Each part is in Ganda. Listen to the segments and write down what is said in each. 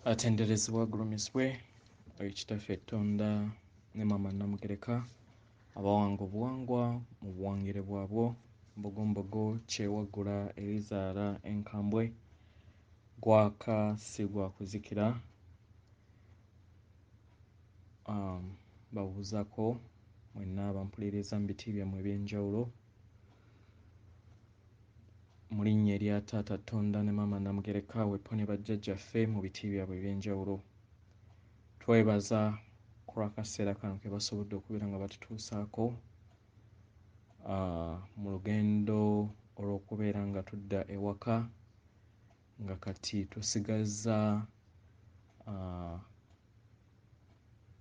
Atenderezebwa agulumizibwe oyo Kitaffe Ttonda ne Maama Nnamugereka abawanga obuwangwa mu buwangire bwabwo, Mbogombogo kyewaggula erizaala enkambwe, gwaka si gwa kuzikira. Babuuzaako mwenna abampuliriza mu biti byammwe eby'enjawulo mu linnya erya Taata Ttonda ne Maama Nnamugereka wepo ne bajjajjaffe mu biti byabwe eby'enjawulo. Twebaza ku lw'akaseera kano ke basobodde okubeera nga batutuusaako mu lugendo olw'okubeera nga tudda ewaka, nga kati tusigazza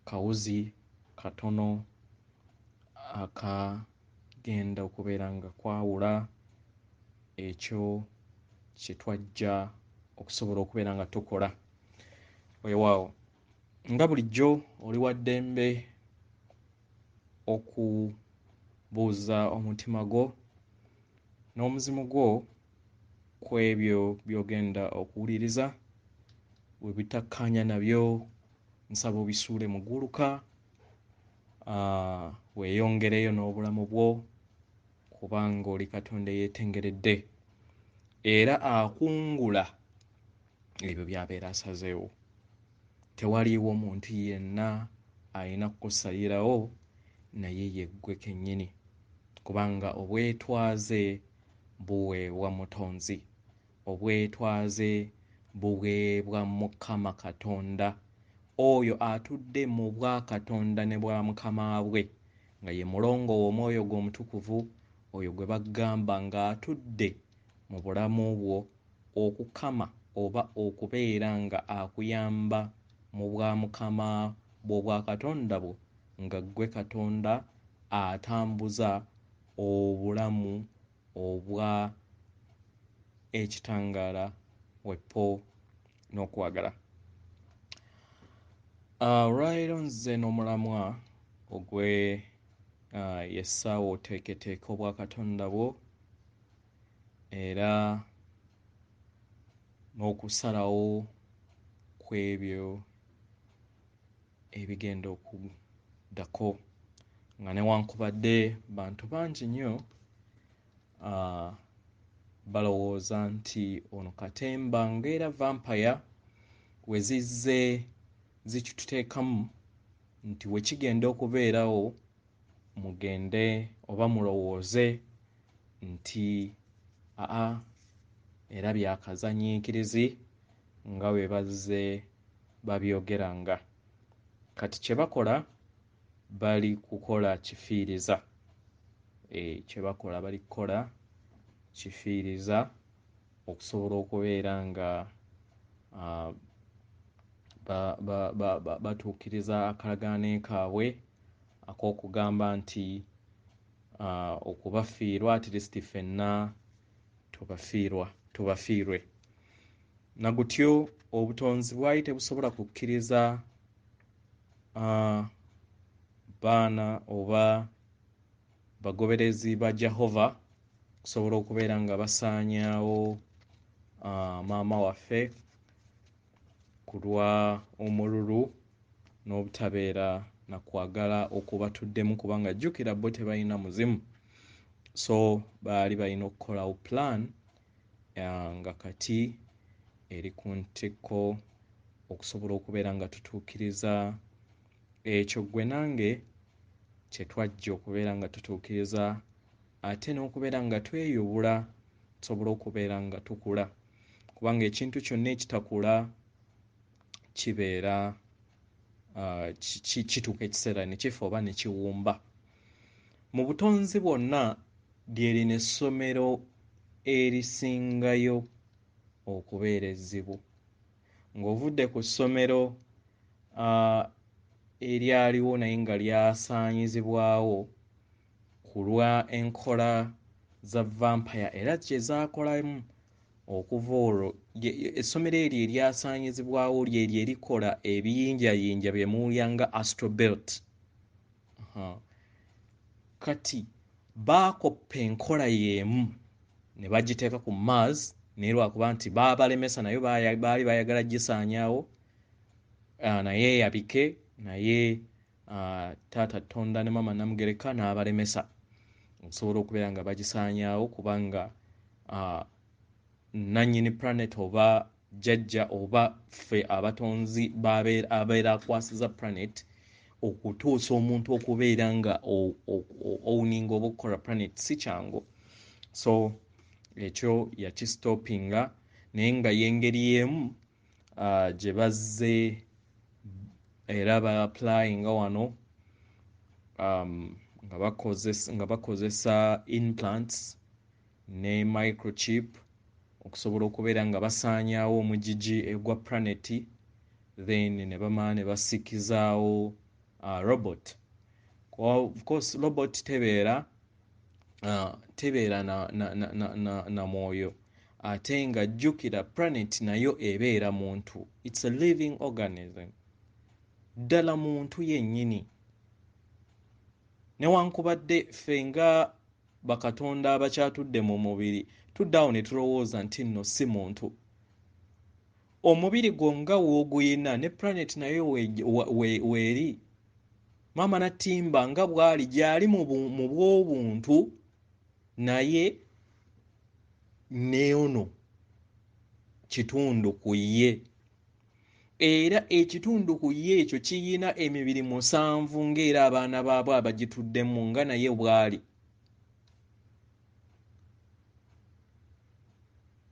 kawuzi katono akagenda okubeera nga kwawula ekyo kye twajja okusobola okubeera nga tukola. Weewaawo nga bulijjo oli wa ddembe okubuuza omutima gwo n'omuzimu gwo ku ebyo by'ogenda okuwuliriza. Bwe bitakkaanya nabyo nsaba obisuule mu gguluka, weeyongereyo n'obulamu bwo, kubanga oli Katonda eyeetengeredde era akungula ebyo by'abeera asazeewo. Tewaliiwo muntu yenna alina kukusalirawo naye ye ggwe kennyini, kubanga obwetwaze buweebwa Mutonzi, obwetwaze buweebwa Mukama Katonda, oyo atudde mu bwakatonda ne bwa Mukama bwe, nga ye mulongo w'omwoyo gwe omutukuvu, oyo gwe bagamba ng'atudde mu bulamu bwo okukama oba okubeera nga akuyamba mu bwa Mukama bw'obwakatonda bwo, nga ggwe Katonda atambuza obulamu obwa ekitangaala, wepo n'okwagala. Olwaleero nze n'omulamwa ogwe y'essaawa oteeketeeke obwakatonda bwo era n'okusalawo ku ebyo ebigenda okuddako, nga newankubadde bantu bangi nnyo balowooza nti ono katemba ng'era vampire we zizze zikituteekamu nti we kigenda okubeerawo mugende oba mulowooze nti aa era byakazannyiikirizi nga bwe bazze babyogeranga. Kati kye bakola bali kukola kifiiriza, kye bakola bali kukola kifiiriza okusobola okubeera nga batuukiriza akalagaane kaabwe ak'okugamba nti okubafiirwa at least ffenna tubafiirwe. Nagutyo obutonzi bwali tebusobola kukkiriza baana oba bagoberezi ba Jehova kusobola okubeera nga basaanyaawo maama waffe ku lwa omululu n'obutabeera na kwagala okubatuddemu, kubanga jjukira bo tebalina muzimu. So baali balina okukolawo plan nga kati eri ku ntikko okusobola okubeera nga tutuukiriza ekyo ggwe nange kye twajja okubeera nga tutuukiriza, ate n'okubeera nga tweyubula tusobole okubeera nga tukula, kubanga ekintu kyonna ekitakula kibeera kituuka ekiseera ne kifa oba ne kiwumba. Mu butonzi bwonna lye lino essomero erisingayo okubeera ezzibu. Ng'ovudde ku ssomero eryaliwo naye nga lyasaanyizibwawo ku lwa enkola za vampire era kye zaakolamu okuva olwo, essomero eryo eryasaanyizibwawo lyeryo erikola ebiyinjayinja bye muwulira nga astrobelt. Kati baakoppa enkola y'emu ne bagiteeka ku Mars, naye lwakuba nti baabalemesa nayo baali bayagala gisaanyaawo. Naye eyabike naye taata Tonda ne mama Namugereka n'abalemesa okusobola okubeera nga bagisaanyaawo, kubanga nannyini planet oba jjajja oba ffe abatonzi abeera akwasiza planet okutuusa omuntu okubeera nga owninga oba okukola planet si kyangu. So ekyo yakistopinga, naye nga y'engeri y'emu gye bazze era ba-applyinga wano nga bakozesa implants ne microchip okusobola okubeera nga basaanyaawo omugigi ogwa planet, then ne bamala ne basikizaawo robot. Of course robot tebeera na mwoyo, ate nga jjukira planet nayo ebeera muntu. It's a living organism, ddala muntu yennyini. Newankubadde ffe nga bakatonda abakyatudde mu mubiri tuddaawo ne tulowooza nti nno si muntu. Omubiri gwo nga wooguyina ne planet nayo weeri. Maama Natimba nga bw'ali gy'ali mu bw'obuntu, naye neono kitundu ku ye. Era ekitundu ku ye ekyo kiyina emibiri 7 ng'era abaana baabwe abagituddemu nga naye bw'ali.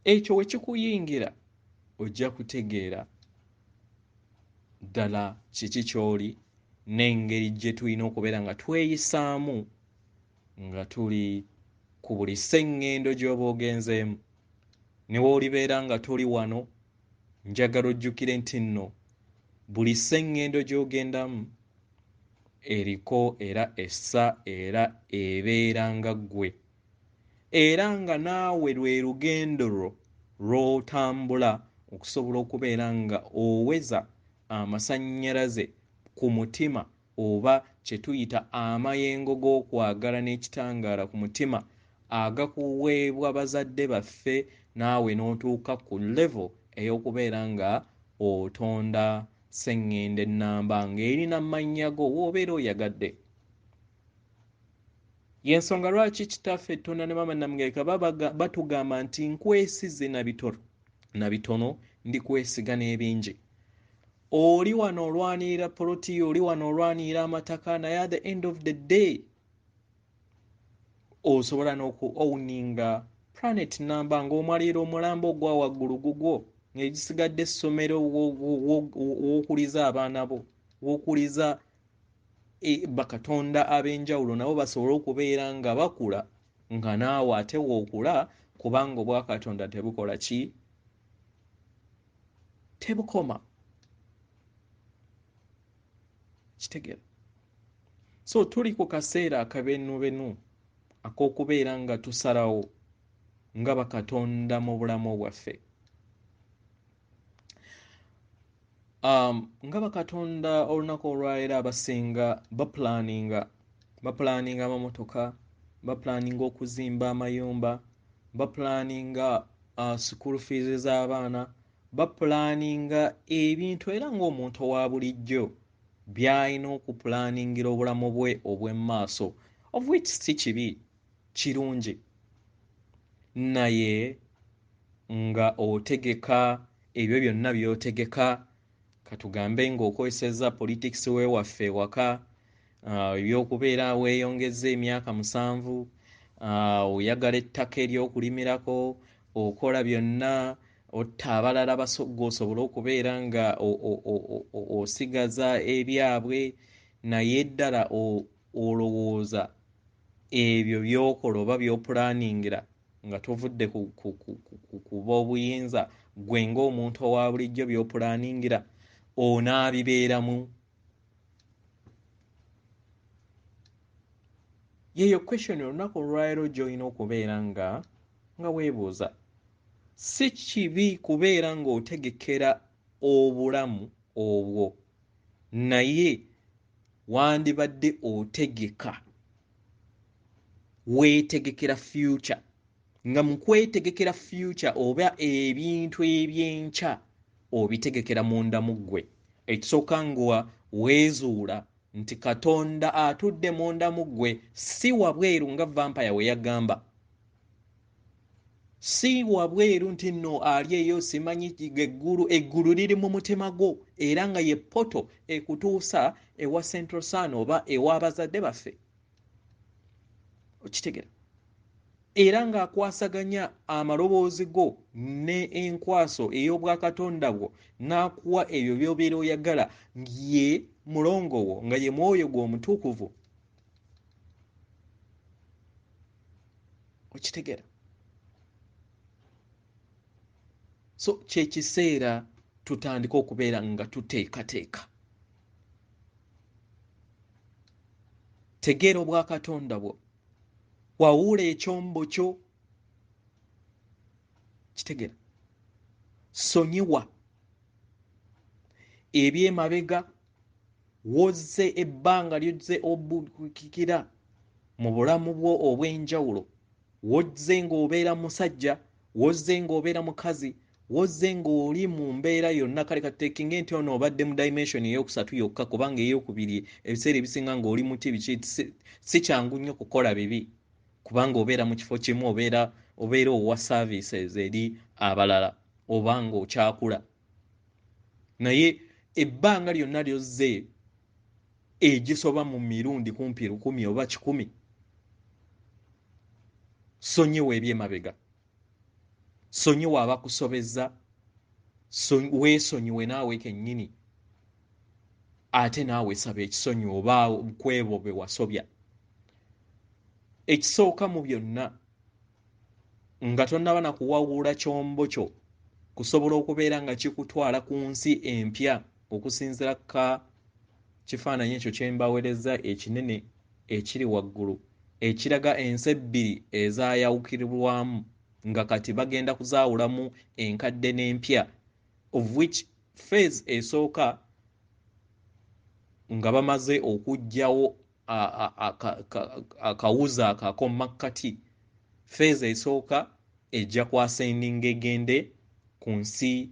Ekyo we kikuyingira ojja kutegeera ddala kiki ky'oli n'engeri gye tulina okubeera nga tweyisaamu nga tuli ku buli sseŋŋendo gy'oba ogenzeemu. Ne w'olibeera nga toli wano, njagala ojjukire nti nno buli sseŋŋendo gy'ogendamu eriko era essa era ebeera nga ggwe, era nga naawe lwe lugendo lwo lw'otambula okusobola okubeera nga oweza amasannyalaze ku mutima, oba kye tuyita amayengo g'okwagala n'ekitangaala ku mutima agakuweebwa bazadde baffe, naawe n'otuuka ku level ey'okubeera nga otonda sseŋŋendo ennamba ng'erina mannya go w'obeera oyagadde. Y'ensonga lwaki kitaffe Tonda ne mama Namugereka batugamba nti nkwesize na bitono ndikwesiga n'ebingi. Oli wano olwanirira poloti, oli wano olwanirira amataka, naye at the end of the day osobola n'oku-owninga planet namba ng'omalira omulambo ogwa waggulu gugwo, ng'egisigadde essomero w'okuliza abaana bo, w'okuliza bakatonda ab'enjawulo nabo basobole okubeera nga bakula nga naawe ate w'okula, kubanga obwakatonda tebukola ki? Tebukoma. Kitegeera? So tuli ku kaseera akabenubenu ak'okubeera nga tusalawo nga bakatonda mu bulamu bwaffe. Nga bakatonda olunaku olwaleero abasinga baplaninga amamotoka, baplaninga okuzimba amayumba, baplaninga school fees z'abaana, baplaninga ebintu era ng'omuntu owa bulijjo by'alina okuplaningira obulamu bwe obw'emmaaso, of which si kibi, kirungi. Naye nga otegeka ebyo byonna by'otegeka, katugambe ng'okozesezza politics w'ewaffe ewaka, ebyokubeera weeyongezza emyaka 7, oyagala ettaka ery'okulimirako, okola byonna, otta abalala g'osobole okubeera nga osigaza ebyabwe, naye ddala olowooza ebyo by'okola oba by'opulaningira nga tovudde ku b'obuyinza, ggwe ng'omuntu owa bulijjo by'opulaningira onaabibeeramu? Yeeyo question olunaku olwaleero gy'olina okubeera nga weebuuza. Si kibi kubeera ng'otegekera obulamu obwo, naye wandibadde otegeka, weetegekera future. Nga mu kwetegekera future oba ebintu ebyenkya obitegekera munda mu ggwe, Ekisooka nga weezuula nti Katonda atudde munda mu ggwe, si wabweru nga vampire we yagamba, si wabweru nti nno ali eyo simanyi eggulu, eggulu liri mu mutima gwo, era nga ye poto ekutuusa ewa Central Sun oba ew'abazadde baffe. Okitegera? Era ng'akwasaganya amaloboozi go ne enkwaso ey'obwakatonda bwo, n'akuwa ebyo by'obeera oyagala, ye mulongo wo, nga ye mwoyo gwo omutukuvu. Okitegera? So kye kiseera tutandike okubeera nga tuteekateeka. Tegeera obwakatonda bwo, wawula ekyombo kyo. Kitegera? Sonyiwa ebyemabega, wozze ebbanga lyozze obukikira mu bulamu bwo obw'enjawulo, wozze ng'obeera musajja, wozze ng'obeera mukazi, wozze ng'oli mu mbeera yonna. Kale katuteekinge nti ono obadde mu dimension ey'okusatu yokka, kubanga ey'okubiri ebiseera ebisinga ng'oli muti biki, si kyangu nnyo kukola bibi, kubanga obeera mu kifo kimu, obeera owa services eri abalala, oba ng'okyakula. Naye ebbanga lyonna lyozze egisoba mu mirundi kumpi 1,000 oba 100, sonyiwa ebyemabega, sonyiwa abakusobezza, weesonyiwe naawe kennyini, ate naawe saba ekisonyiwo oba kwebo be wasobya. Ekisooka mu byonna, nga tonnaba na kuwawula kyombo kyo kusobola okubeera nga kikutwala ku nsi empya, okusinziira ka kifaananyi ekyo kye mbaweereza ekinene ekiri waggulu, ekiraga ensi ebbiri ezaayawukirwamu nga kati bagenda kuzaawulamu enkadde n'empya, of which phase esooka nga bamaze okuggyawo akawuzi ako ak'omu makkati, phase esooka ejja kwasendinga egende ku nsi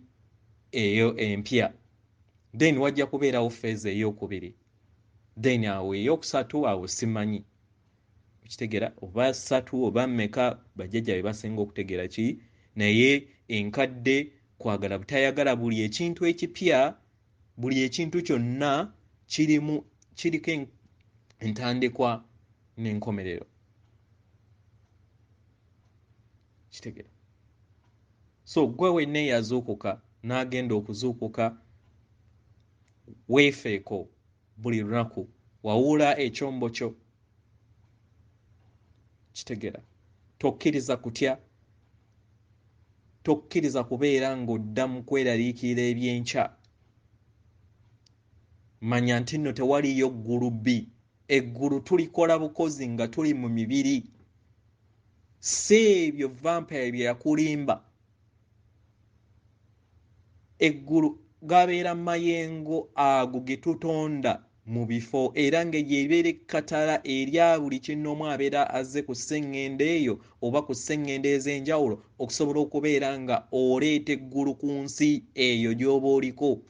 eyo empya, then wajja kubeerawo phase ey'okubiri, then awo ey'okusatu awo simanyi. Okitegeera? Oba ssatu oba mmeka, bajjajja be basinga okutegeera ki, naye enkadde kwagala butayagala buli ekintu ekipya, buli ekintu kyonna kiriko entandikwa n'enkomerero. Kitegeera? So gwe wenna eyazuukuka n'agenda okuzuukuka, weefeeko buli lunaku, wawula ekyombo kyo. Kitegeera? Tokkiriza kutya, tokkiriza kubeera ng'odda mu kweraliikirira ebyenkya. Manya nti nno tewaliyo ggulu bbi, eggulu tulikola bukozi nga tuli mu mibiri, si ebyo vampire bye yakulimba. Eggulu gabeera mayengo ago ge tutonda mu bifo, era nga yebeera ekkatala erya buli kinnoomu abeera azze ku sseŋŋendo eyo oba ku sseŋŋendo ez'enjawulo, okusobola okubeera nga oleeta eggulu ku nsi eyo gy'oba oliko.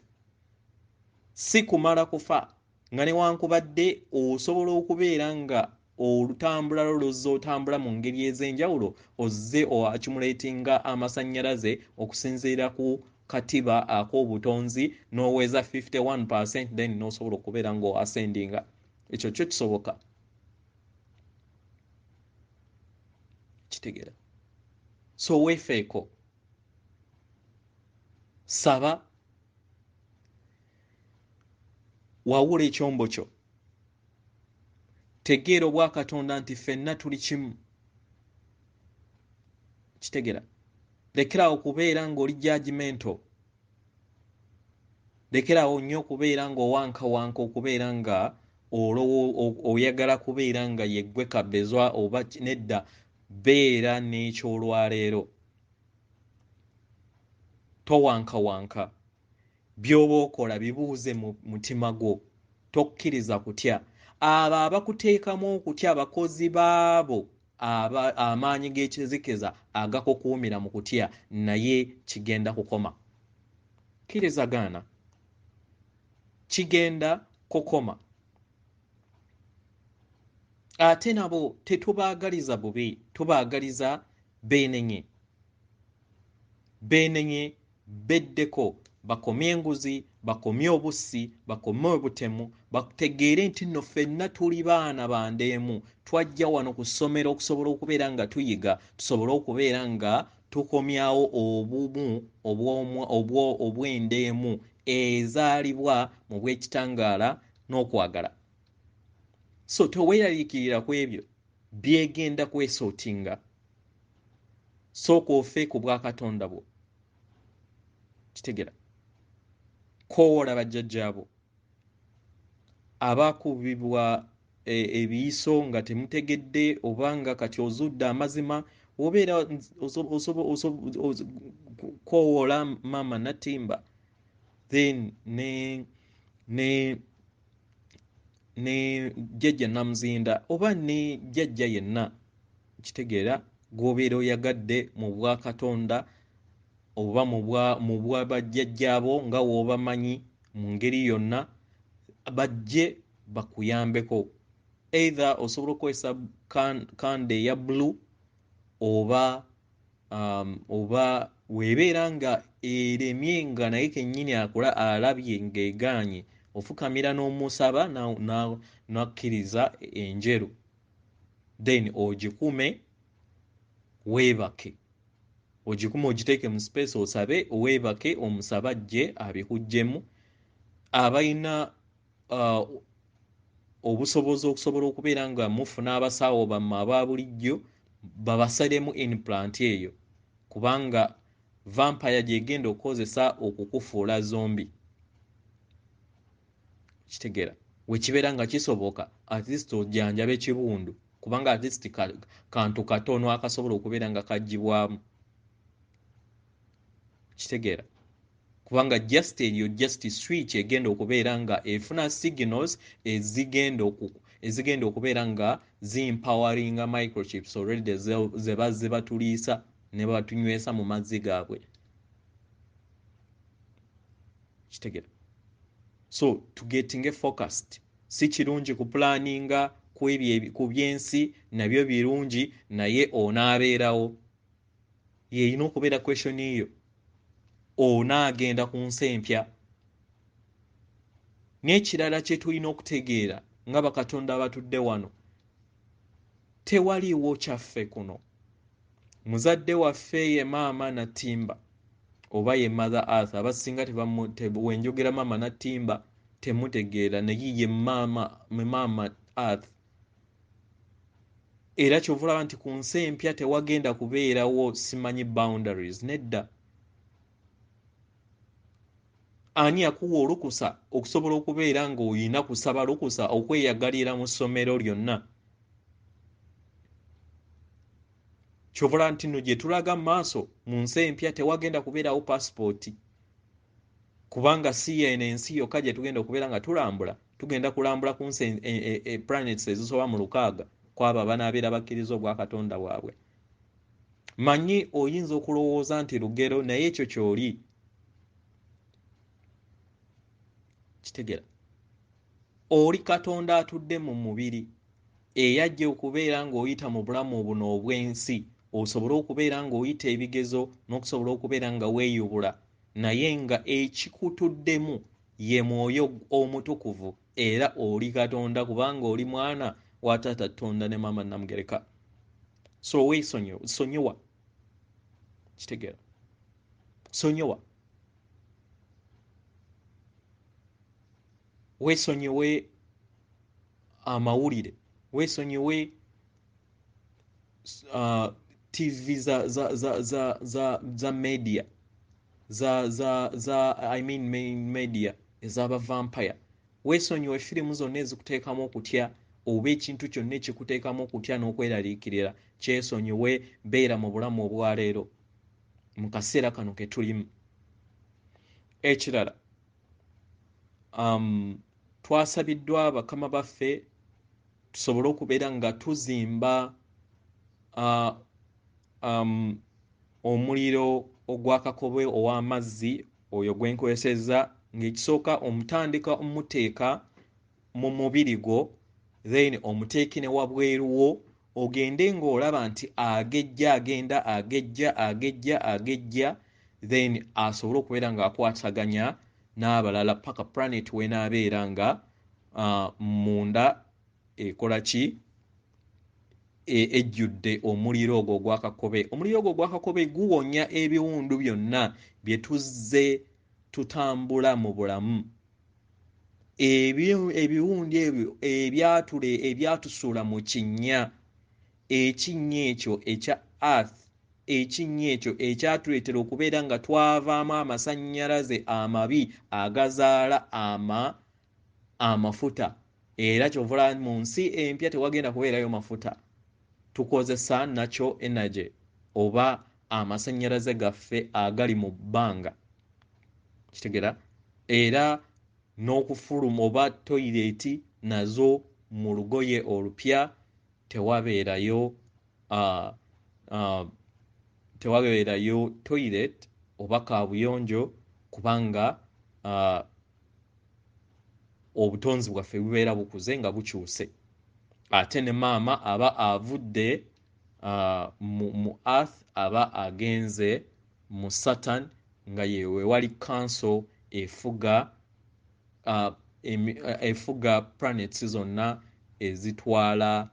Si kumala kufa, nga newankubadde osobola okubeera nga olutambula lwo luzze otambula mu ngeri ez'enjawulo, ozze oaccumulatinga amasannyalaze okusinziira ku katiba ak'obutonzi n'oweza 51%, then n'osobola okubeera ng'oascendinga. Ekyo kyo kisoboka. Kitegeera? So weefeeko, saba, wawula ekyombo kyo, tegeera obwakatonda nti ffenna tuli kimu. Kitegeera? Lekerawo okubeera ng'oli judgmental, lekerawo nnyo okubeera ng'owankawanka, okubeera nga oyagala kubeera nga yeggwe kabezwa oba nedda. Beera n'ekyolwaleero, towankawanka, by'oba okola bibuuze mu mutima gwo, tokkiriza kutya. Abo abakuteekamu okutya abakozi baabo amaanyi g'ekizikiza agakukuumira mu kutya, naye kigenda kukoma. Kkiriza gaana. Kigenda kukoma. Ate nabo tetubaagaliza bubi, tubaagaliza beenenye. Beenenye, beddeko, bakomye enguzi, bakomye obussi, bakomye obutemu, bategeere nti nno ffenna tuli baana ba ndeemu. Twajja wano ku ssomero okusobola okubeera nga tuyiga, tusobole okubeera nga tukomyawo obumu obw'endeemu ezaalibwa mu bw'ekitangaala n'okwagala. So teweeraliikirira ku ebyo, byegenda kwesootinga. Sooka ofe ku bwakatonda bwo. Kitegera. Koowola bajjajjaabo abaakubibwa ebiyiso nga temutegedde oba nga kati ozudde amazima, obeera koowola maama Natimba, then ne jjajja Namuzinda oba ne jjajja yenna, kitegeera, gw'obeera oyagadde mu bwakatonda oba mu bwa bajjajjaabo nga w'obamanyi mu ngeri yonna, bajje bakuyambeko. Either osobola okukozesa kanda eya blue oba weebeera nga eremye nga naye kennyini akola alabye ng'egaanye, ofukamira n'omusaba n'akkiriza enjeru, then ogikume weebake, ogikume ogiteeke mu space osabe weebake, omusaba ajje abikuggyemu. Abalina obusobozi okusobola okubeera nga mufuna abasawo bammwe aba bulijjo babasalemu implant eyo, kubanga vampire gy'egenda okukozesa okukufuula zombie. Kitegeera, wekibeera nga kisoboka at least ojjanjabe ekibundu, kubanga at least kantu katono akasobola okubeera nga kaggyibwamu. Kitegeera, kubanga just eyo just switch egenda okubeera nga efuna signals ezigenda okubeera nga zimpoweringa microchips already ze bazze batuliisa ne batunywesa mu mazzi gaabwe. Kitegeera. So to getting focused, si kirungi kupulaninga ku byensi, nabyo birungi, naye onaabeerawo. Yeerina okubeera question eyo, onaagenda ku nsi empya. N'ekirala kye tulina okutegeera nga bakatonda abatudde wano, tewaliiwo kyaffe kuno. Muzadde waffe ye maama Natimba oba ye Mother Earth. Abasinga wenjogera maama Natimba temutegeera, naye ye maama Earth. Era kyova olaba nti ku nsi empya tewagenda kubeerawo simanyi boundaries, nedda. Ani akuwa olukusa okusobola okubeera ng'olina kusaba lukusa okweyagalira mu ssomero lyonna? Kyova olaba nti nno gye tulaga mu maaso mu nsi empya tewagenda kubeerawo paasipooti, kubanga si eno ensi yokka gye tugenda okubeera nga tulambula. Tugenda kulambula ku nsi planets ezisoba mu 6 kw'abo abanaabeera bakkiriza obwakatonda bwabwe. Manyi oyinza okulowooza nti lugero, naye ekyo ky'oli. Kitegeera, oli Katonda atudde mu mubiri eyajja okubeera ng'oyita mu bulamu buno obw'ensi, osobole okubeera ng'oyita ebigezo n'okusobola okubeera nga weeyubula, naye nga ekikutuddemu ye mwoyo omutukuvu, era oli Katonda kubanga oli mwana wa taata Tonda ne maama Namugereka. So weesonyiwa, kitegeera, sonyiwa, weesonyiwe amawulire, weesonyiwe TV za media za I mean main media ez'aba vampire. Weesonyiwe firimu zonna ezikuteekamu okutya oba ekintu kyonna ekikuteekamu okutya n'okweraliikirira, kyesonyiwe. Beera mu bulamu obwaleero mu kaseera kano ke tulimu. Ekirala, twasabiddwa bakama baffe tusobole okubeera nga tuzimba omuliro ogw'akakobe ow'amazzi oyo gwe nkozesezza Ng'ekisooka omutandika omuteeka mu mubiri gwo, then omuteeke ne wabweru wo, ogende ng'olaba nti agejja, agenda agejja, agejja, agejja, then asobole okubeera ng'akwataganya n'abalala paka planet w'enaabeera nga munda ekola ki, ejjudde omuliro ogwo ogwakakobe. Omuliro ogwo ogwakakobe guwonya ebiwundu byonna bye tuzze tutambula mu bulamu. Ebiwundu ebyo ebyatusuula mu kinnya, ekinnya ekyo ekya earth, ekinnya ekyo ekyatuleetera okubeera nga twavaamu amasannyalaze amabi agazaala amafuta. Era ky'ova mu nsi empya tewagenda kubeerayo mafuta, tukozesa natural energy oba amasannyalaze gaffe agali mu bbanga. Kitegeera? Era n'okufuluma oba toyireeti nazo mu lugoye olupya tewabeerayo toilet oba kaabuyonjo, kubanga obutonzi bwaffe bubeera bukuze nga bukyuse. Ate ne maama aba avudde mu earth, aba agenze mu Saturn, nga ye wali council efuga planets zonna ezitwala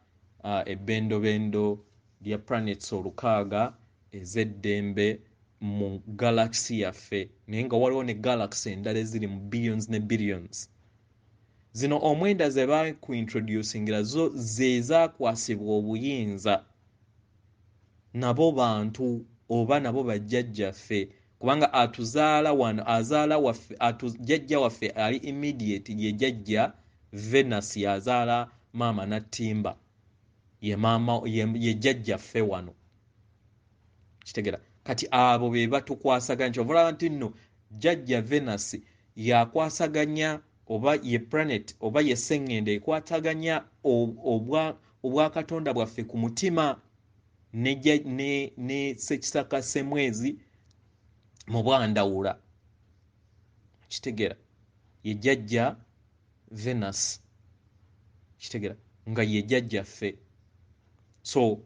ebbendobendo lya planets 6 ez'eddembe mu galaxy yaffe. Naye nga waliwo ne galaxy endala eziri mu billions ne billions. Zino omwenda ze bakuintroducingira zo ze zaakwasibwa obuyinza nabo bantu oba nabo bajjajjaffe, kubanga atuzaala wano, azaala waffe, jjajja waffe ali immediate ye jjajja Venus, yazaala maama Nattimba, ye maama, ye jjajjaffe wano. Kitegeera? Kati abo be batukwasaganya. Kyova olaba nti nno jjajja Venus yakwasaganya oba ye planet oba ye sseŋŋendo ekwataganya obwakatonda bwaffe ku mutima ne Ssekisaka Ssemwezi mu bwandawula. Kitegeera? Ye jjajja Venus. Kitegeera? Nga ye jjajjaffe. So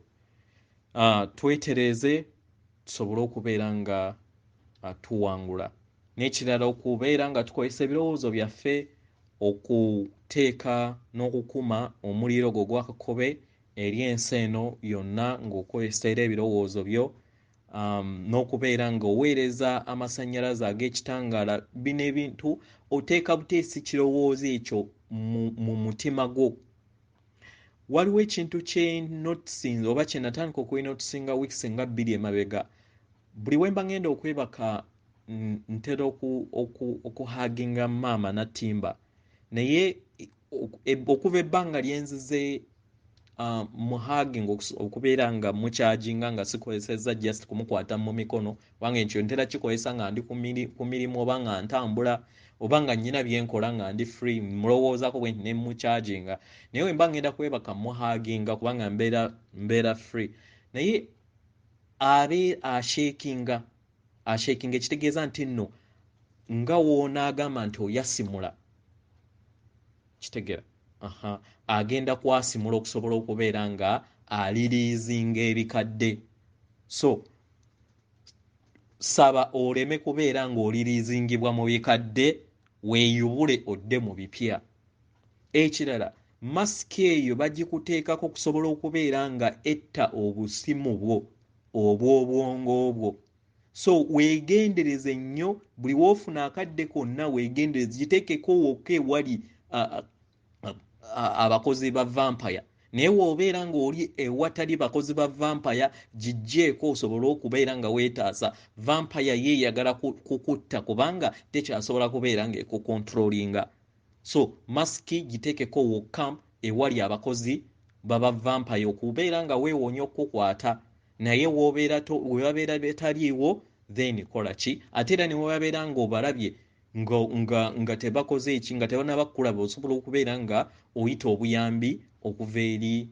twetereeze tusobole okubeera nga tuwangula. N'ekirala, okubeera nga tukozesa ebirowoozo byaffe okuteeka n'okukuma omuliro ogwo ogwakakobe eri ensi eno yonna, ng'okozesa era ebirowoozo byo, n'okubeera ng'oweereza amasannyalaze ag'ekitangaala. Bino ebintu oteeka buteesi kirowoozo ekyo mu mutima gwo. Waliwo ekintu kye noticinze oba kye natandika okunoticinga weeks nga 2 emabega. Buli we mba ngenda okwebaka ntera okuhaginga maama Nattimba, naye okuva ebbanga lyenzize muhaginga okubeera nga mukyajinga nga sikozesezza just kumukwata mu mikono, kubanga ekyo ntera kikozesa nga ndi ku mirimu oba nga ntambula oba nga nnyina byenkola nga ndi free, mulowoozaako bwe nti ne mukyajinga. Naye we mba ngenda kwebaka muhaginga kubanga mbeera free, naye abe ashakinga, ashakinga, ekitegeeza nti nno nga woonaagamba nti oyasimula. Kitegeera? Agenda kwasimula okusobola okubeera nga aliriizinga ebikadde. So saba oleme kubeera ng'oliriizingibwa mu bikadde, weeyubule odde mu bipya. Ekirala, masiki eyo bagikuteekako okusobola okubeera nga etta obusimu bwo obw'obwongo bwo. So weegendereze nnyo, buli w'ofuna akadde konna weegendereze, giteekeko wokka ewali abakozi ba vampire. Naye w'obeera ng'oli ewatali bakozi ba vampire, giggyeeko osobole okubeera nga weetaasa. Vampire yeeyagala kukutta kubanga tekyasobola kubeera ng'ekukontrolinga. So masiki giteekeko wokka ewali abakozi baba vampire okubeera nga weewonya okukukwata. Naye webabeera betaliiwo, then kola ki? Ate era ne webabeera ng'obalabye nga tebakoze eki, nga tebannabakulaba, osobola okubeera nga oyita obuyambi okuva eri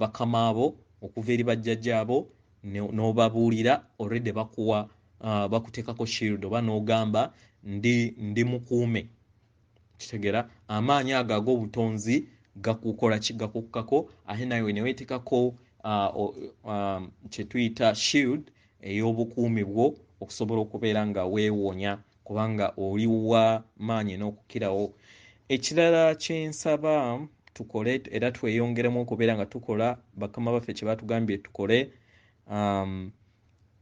bakamaabo, okuva eri bajjajjaabo, n'obabuulira already bakuwa, bakuteekako shield oba n'ogamba Ndi mukuume. Kitegeera, amaanyi ago ag'obutonzi gakukola ki? Gakukkako, ate nawe ne weeteekako kye tuyita shield ey'obukuumi bwo okusobola okubeera nga weewonya, kubanga oli wa maanyi n'okukirawo. Ekirala kye nsaba tukole era tweyongeremu okubeera nga tukola bakama baffe kye batugambye tukole,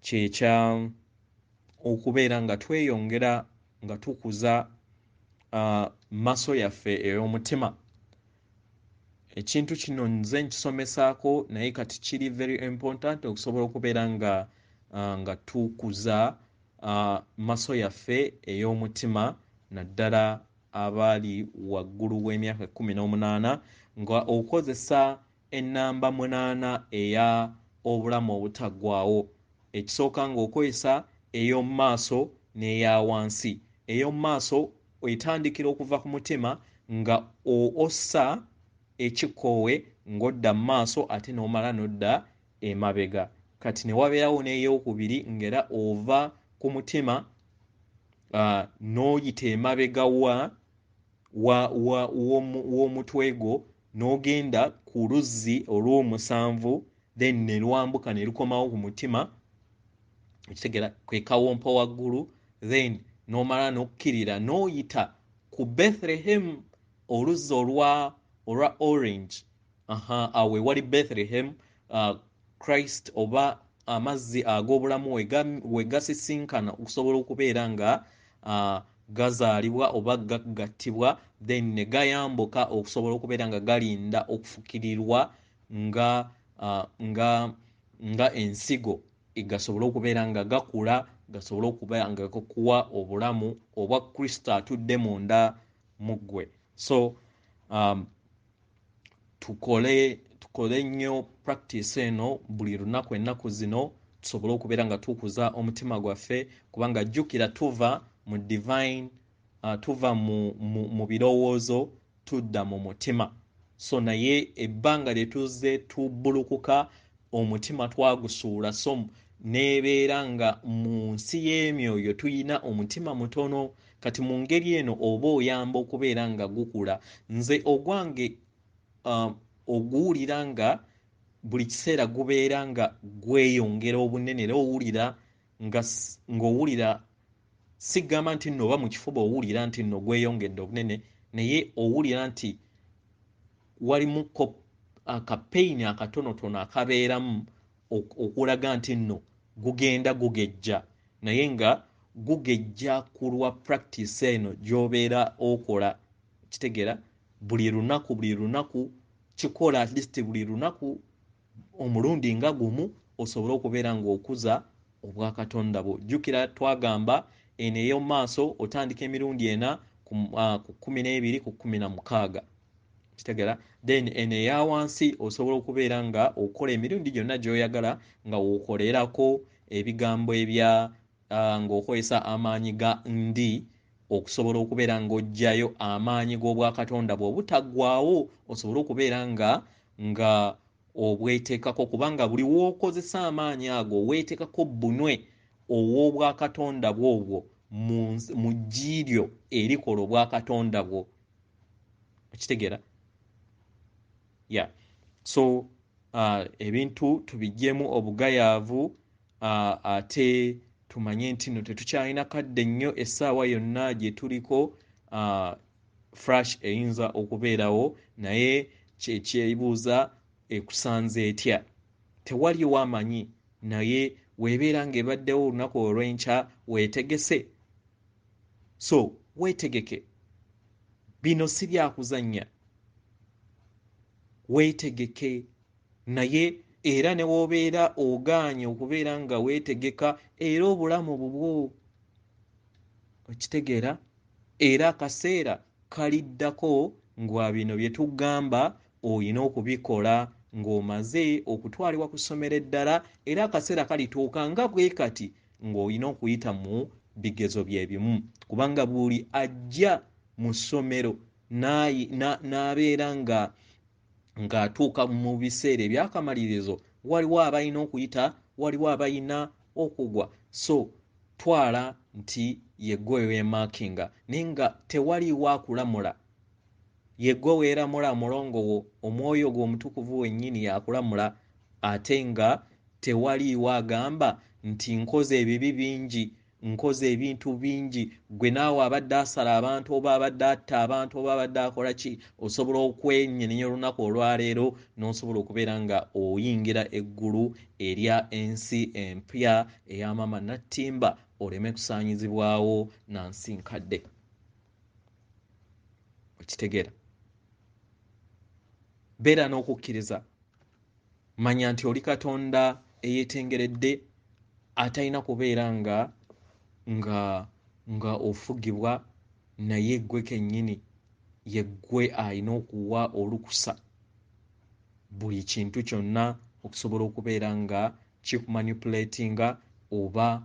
kyekya okubeera nga tweyongera nga tukuza maso yaffe ey'omutima. Ekintu kino nze nkisomesaako, naye kati kiri very important okusobola okubeera nga tukuza maso yaffe ey'omutima, naddala abali waggulu w'emyaka 18, nga okozesa ennamba 8 eya obulamu obutaggwaawo. Ekisooka ng'okozesa ey'omu maaso n'eya wansi. Ey'omu maaso etandikira okuva ku mutima nga ossa ekikoowe ng'odda mu maaso, ate n'omala n'odda emabega. Kati ne wabeerawo n'eyokubiri ng'era ova ku mutima n'oyita emabega w'omutwe gwo n'ogenda ku luzzi olw'omusanvu, then ne lwambuka ne lukomawo ku mutima, ekitegeera kwe kawompo waggulu, then n'omala n'okkirira n'oyita ku Bethlehem, oluzzi olwa orange. Awo ewali Bethlehem, Christ oba amazzi ag'obulamu we gasisinkana okusobola okubeera nga gazaalibwa oba gagattibwa, then ne gayambuka okusobola okubeera nga galinda okufukirirwa nga ensigo, gasobole okubeera nga gakula, gasobole okubeera nga gakuwa obulamu obwa Kristo atudde munda mu ggwe. So tukole nnyo practice eno buli lunaku ennaku zino, tusobole okubeera nga tukuza omutima gwaffe, kubanga jjukira tuva mu divine, tuva mu birowoozo tudda mu mutima. So naye ebbanga lye tuzze tubbulukuka omutima twagusuula, so neebeera nga mu nsi y'emyoyo tuyina omutima mutono. Kati mu ngeri eno oba oyamba okubeera nga gukula. Nze ogwange oguwulira nga buli kiseera gubeera nga gweyongera obunene, era owulira ng'owulira, sigamba nti nno oba mu kifuba owulira nti nno gweyongedde obunene, naye owulira nti walimu akapeyini akatonotono akabeeramu okulaga nti nno gugenda gugejja, naye nga gugejja ku lwa practice eno gy'obeera okola. Kitegeera, buli lunaku kikola at least buli lunaku omulundi nga gumu osobole okubeera ng'okuza obwakatonda bwo. Jjukira twagamba eno ey'omu maaso otandika emirundi 4 ku 12 ku 16. Kitegeera, then eno eya wansi osobola okubeera nga okola emirundi gyonna gy'oyagala nga w'okolerako ebigambo ebya ng'okozesa amaanyi ga ndi okusobola okubeera ng'oggyayo amaanyi g'obwakatonda bwo obutaggwaawo, osobole okubeera nga obweteekako, kubanga buli w'okozesa amaanyi ago weeteekako bbunwe ow'obwakatonda bw'obwo mu ggi lyo erikola obwakatonda bwo. Okitegeera? Yeah. So ebintu tubiggyemu obugayaavu, ate tumanye nti nno tetukyalina kadde nnyo, essaawa yonna gye tuliko flash eyinza okubeerawo, naye kyekyebuuza ekusanze etya. Tewaliwo amanyi, naye weebeera ng'ebaddewo olunaku olw'enkya weetegese. So weetegeke, bino si byakuzannya, weetegeke. Naye era ne w'obeera ogaanye okubeera nga weetegeka, era obulamu bubwo. Okitegeera, era akaseera kaliddako nga bino bye tugamba olina okubikola ng'omaze okutwalibwa ku ssomero eddala, era akaseera kalituuka nga bwe kati ng'olina okuyita mu bigezo bye bimu, kubanga buli ajja mu ssomero n'abeera ng'atuuka mu biseera ebyakamalirizo, waliwo abalina okuyita, waliwo abalina okugwa. So twala nti Yeggwe weemaakinga, naye nga tewaliiwo akulamula. Yeggwe weeramula mulongo wo, omwoyo gwo omutukuvu wennyini yakulamula, ate nga tewaliiwo agamba nti nkoze ebibi bingi, nkoze ebintu bingi. Gwe naawe abadde asala abantu oba abadde atta abantu oba abadde akola ki, osobola okwenyenenya olunaku olwaleero n'osobola okubeera nga oyingira eggulu erya ensi empya eya Maama Nattimba, oleme kusaanyizibwawo na nsi nkadde. Okitegeera? Beera n'okukkiriza, manya nti oli Katonda eyeetengeredde, atalina kubeera nga ofugibwa, naye ggwe kennyini ye ggwe alina okuwa olukusa buli kintu kyonna okusobola okubeera nga kikumanipulatinga oba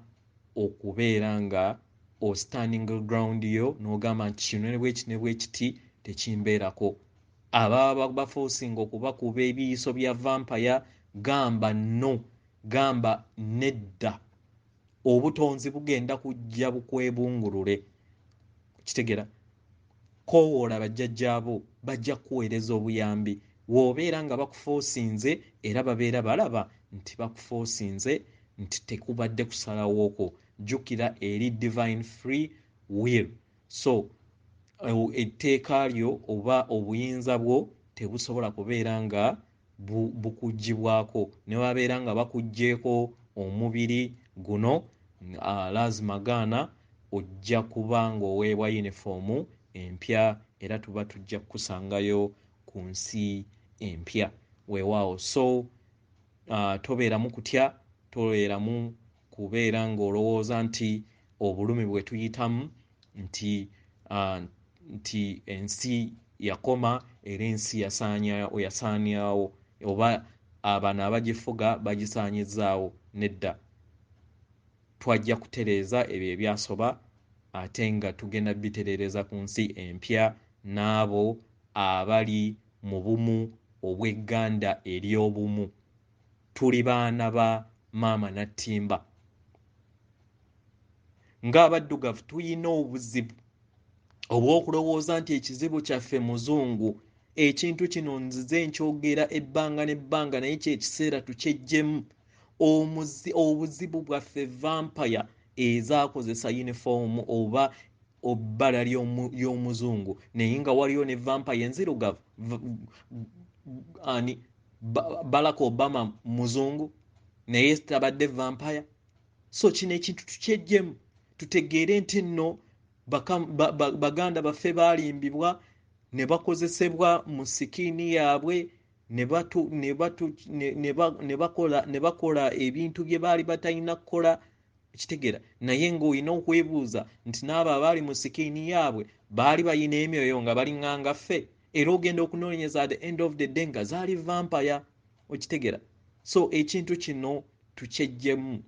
okubeera nga ostanding ground yo n'ogamba nti kino ne bweki ne bwekiti tekimbeerako. Ababa baforcinga okubakuba ebiyiso bya vampire, gamba no, gamba nedda. Obutonzi bugenda kujja bukwebungulule. Kitegeera? Koowoola bajjajjaabo, bajja kukuweereza obuyambi. W'obeera nga bakuforcinze, era babeera balaba nti bakuforcinze, nti tekubadde kusalawo kwo. Jjukira eri divine free will, so etteeka lyo oba obuyinza bwo tebusobola kubeera nga bukuggyibwako. Ne babeera nga bakuggyeeko omubiri guno, lazima gaana ojja kuba ng'oweebwa yunifoomu empya, era tuba tujja kukusangayo ku nsi empya. Weewaawo. So tobeeramu kutya, tobeeramu kubeera ng'olowooza nti obulumi bwe tuyitamu nti ensi yakoma era ensi yasaanyawo oba abano abagifuga bagisaanyizaawo. Nedda, twajja kutereeza ebyo ebyasoba, ate nga tugenda bitereereza ku nsi empya n'abo abali mu bumu obw'egganda ery'obumu. Tuli baana ba Maama Nattimba. Ng'abaddugavu tuyina obuzibu obw'okulowooza nti ekizibu kyaffe muzungu. Ekintu kino nzize nkyogera ebbanga n'ebbanga, naye kyekiseera tukyeggyemu. Obuzibu bwaffe vampire ezaakozesa yunifoomu oba ebbala ly'omuzungu, naye nga waliyo ne vampire enzirugavu. Ani Barack Obama muzungu, naye tabadde vampire. So kino ekintu tukyeggyemu, tutegeere nti nno baganda baffe baalimbibwa ne bakozesebwa mu skin yaabwe, ne bakola ebintu bye baali batalina kukola. Kitegeera? Naye ng'olina okwebuuza nti n'abo abaali mu skin yaabwe baali bayina emyoyo nga baliŋŋanga ffe? Era ogenda okunoonyeza, at the end of the day nga zaali vampire. Okitegeera? So ekintu kino tukyeggyemu.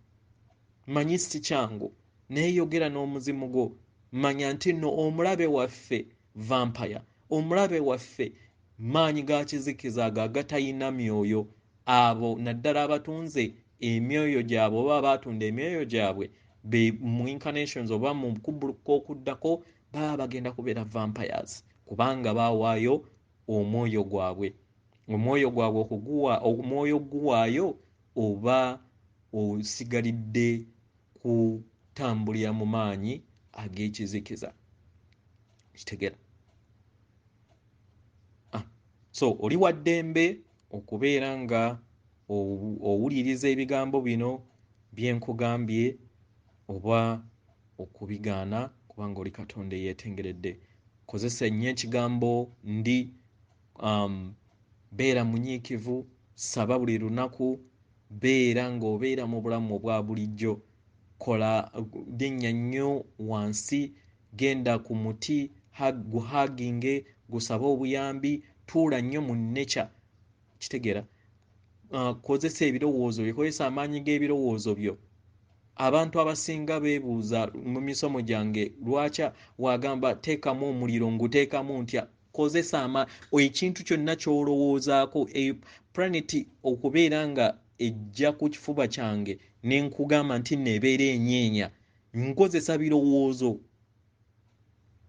Manyi si kyangu, naye yogera n'omuzimu gwo. Manya nti nno omulabe waffe vampire, omulabe waffe maanyi ga kizikiza ago agatayina myoyo. Abo naddala abatunze emyoyo gyabwe oba abatunda emyoyo gyabwe be mu incarnations oba mu kubbuluka okuddako baba bagenda kubeera vampires, kubanga baawaayo omwoyo gwabwe. Omwoyo gwabwe okuguwa, omwoyo guwaayo oba osigalidde kutambulira mu maanyi ag'ekizikiza. Kitegeera? So oli wa ddembe okubeera nga owuliriza ebigambo bino byenkugambye oba okubigaana, kubanga oli Katonda eyeetengeredde. Kozesa ennyo ekigambo ndi. Beera munyiikivu, saba buli lunaku, beera ng'obeera mu bulamu obwa bulijjo. Kola, linnya nnyo wansi, genda ku muti guhuginge, gusabe obuyambi, tuula nnyo mu nature. Kitegeera? Kozesa ebirowoozo byo, kozesa amaanyi g'ebirowoozo byo. Abantu abasinga beebuuza mu misomo gyange, lwaki wagamba teekamu omuliro, nguteekamu ntya? Kozesa ama ekintu kyonna ky'olowoozaako. Planet okubeera nga ejja ku kifuba kyange ne nkugamba nti neebeera enyeenya. Nkozesa birowoozo.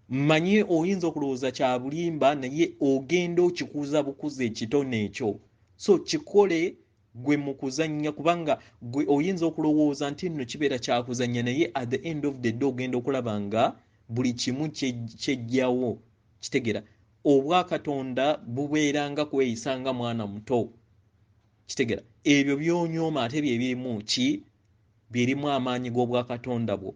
Mmanyi oyinza okulowooza kya bulimba, naye ogenda okikuza bukuza ekitone ekyo. So kikole gwe mu kuzannya, kubanga gwe oyinza okulowooza nti nno kibeera kyakuzannya, naye at the end of the day ogenda okulaba nga buli kimu kyejjawo. Kitegeera, obwakatonda bubeera nga kweyisa nga mwana muto. Kitegeera, ebyo by'onyooma ate bye birimu ki? Birimu amaanyi g'obwakatonda bwo.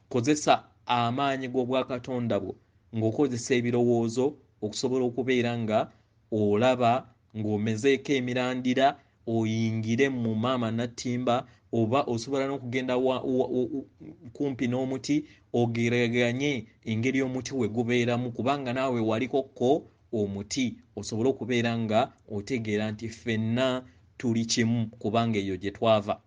Kozesa amaanyi g'obwakatonda bwo ng'okozesa ebirowoozo okusobola okubeera nga olaba ng'omezeeko emirandira, oyingire mu maama Nattimba, oba osobola n'okugenda kumpi n'omuti ogeraganye engeri omuti we gubeeramu, kubanga naawe waliko ko omuti, osobole okubeera nga otegeera nti ffenna tuli kimu, kubanga eyo gye twava.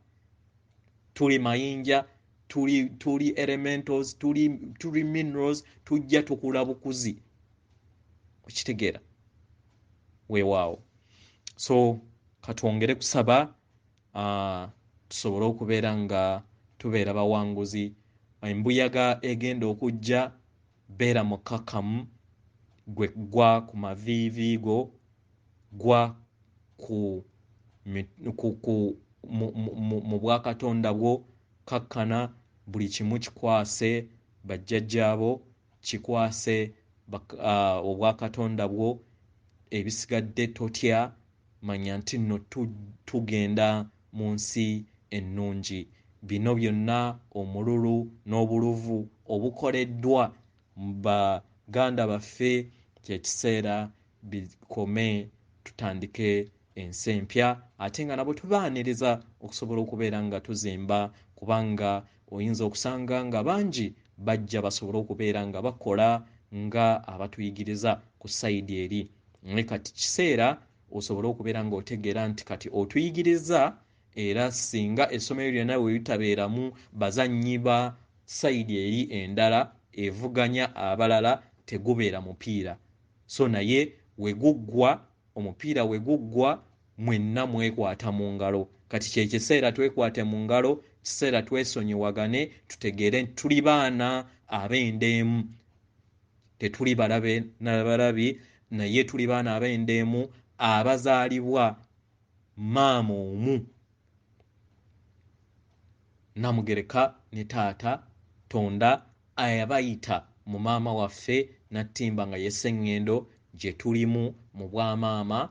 Tuli mayinja, tuli elementals, tuli minerals, tujja tukula bukuzi. Okitegeera? Weewaawo. So katwongere kusaba, tusobole okubeera nga tubeera bawanguzi. Embuyaga egenda okujja, beera mukkakkamu, gwe gwa ku maviivi go, gwa ku mu bwakatonda bwo, kakkana, buli kimu kikwase bajjajjaabo, kikwase obwakatonda bwo, ebisigadde totya, manya nti nno tugenda mu nsi ennungi. Bino byonna omululu n'obuluvu obukoleddwa baganda baffe, kyekiseera bikome, tutandike ensi empya, ate nga nabo tubaaniriza okusobola okubeera nga tuzimba, kubanga oyinza okusanga nga bangi bajja basobole okubeera nga bakola nga abatuyigiriza ku sayidi eri. Naye kati kiseera osobole okubeera ng'otegeera nti kati otuyigiriza, era singa essomero lyonna we litabeeramu bazannyi ba sayidi eri endala evuganya abalala, tegubeera mupiira. So naye we guggwa, omupiira we guggwa, mwenna mwekwata mu ngalo. Kati kye kiseera twekwate mu ngalo, kiseera twesonyiwagane, tutegeere nti tuli baana ab'enda emu, tetuli balabe nabalabi, naye tuli baana ab'enda emu abazaalibwa maama omu, Namugereka ne taata Tonda, abayita mu maama waffe Nattimba nga ye Sseŋŋendo gye tulimu mu bwamaama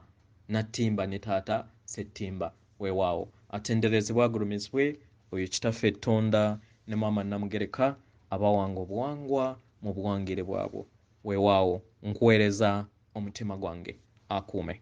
Nattimba ne taata Ssettimba. Weewaawo, atenderezebwe agulumizibwe oyo Kitaffe Tonda ne maama Namugereka abawanga obuwangwa mu buwangire bwabwo. Weewaawo, nkuweereza omutima gwange, akuume.